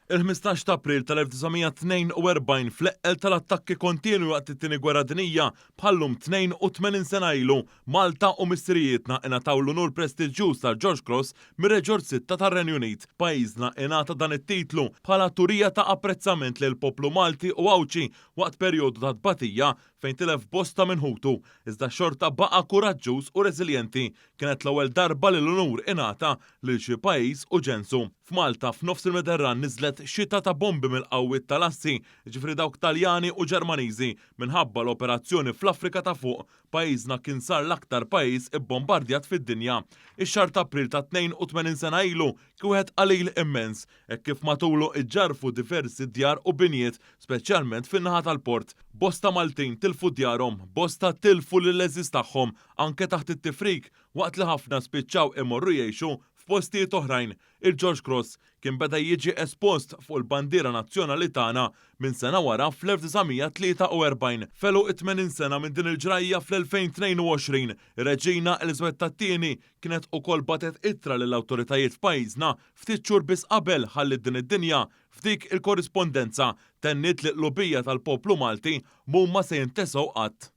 Il-15 ta' April tal-1942 fl-eqqel tal-attakki kontinwi waqt it-Tieni Gwerra Dinjija, bħal-lum 82 sena ilu, Malta u missirijietna ingħataw l-unur prestiġjuż tal-George Cross mir-Re Ġorġ Sitta tar-Renju Unit. Pajjiżna ingħata dan it-titlu bħala turija ta' apprezzament lill-poplu Malti u Għawdxi waqt perjodu ta' tbatija fejn tilef bosta minn ħutu, iżda xorta baqa' kuraġġuż u reżiljenti. Kienet l-ewwel darba li l-unur ingħata lil xi pajjiż u ġensu. F'Malta, f'nofs il-Mediterran niżlet xita ta' bombi mill-qawwiet tal-Assi, jiġifieri dawk Taljani u Ġermaniżi, minħabba l-operazzjoni fl-Afrika ta' Fuq. Pajjiżna kien sar l-aktar pajjiż ibbombardjat fid-dinja. Ix-xahar t'April ta' 82 sena ilu kien wieħed qalil immens, hekk kif matulu iġġarrfu diversi djar u binjiet, speċjalment fin-naħa tal-port. Bosta Maltin tilfu djarhom, bosta tilfu lill-għeżież tagħhom, anke taħt it-tifrik, waqt li ħafna spiċċaw imorru jgħixu f'postijiet oħrajn. Il-George Cross kien beda jiġi espost fuq il-bandiera nazzjonali tagħna minn sena wara fl-1943. F'għeluq it-80 sena minn din il-ġrajja fl-2022, ir-Reġina Eliżabetta t-Tieni kienet ukoll bagħtet ittra lill-awtoritajiet f'pajjiżna ftit xhur biss qabel ħalliet din id-dinja. F'dik il-korrispondenza tenniet li l-qlubija tal-poplu Malti m'huma se jintesew qatt.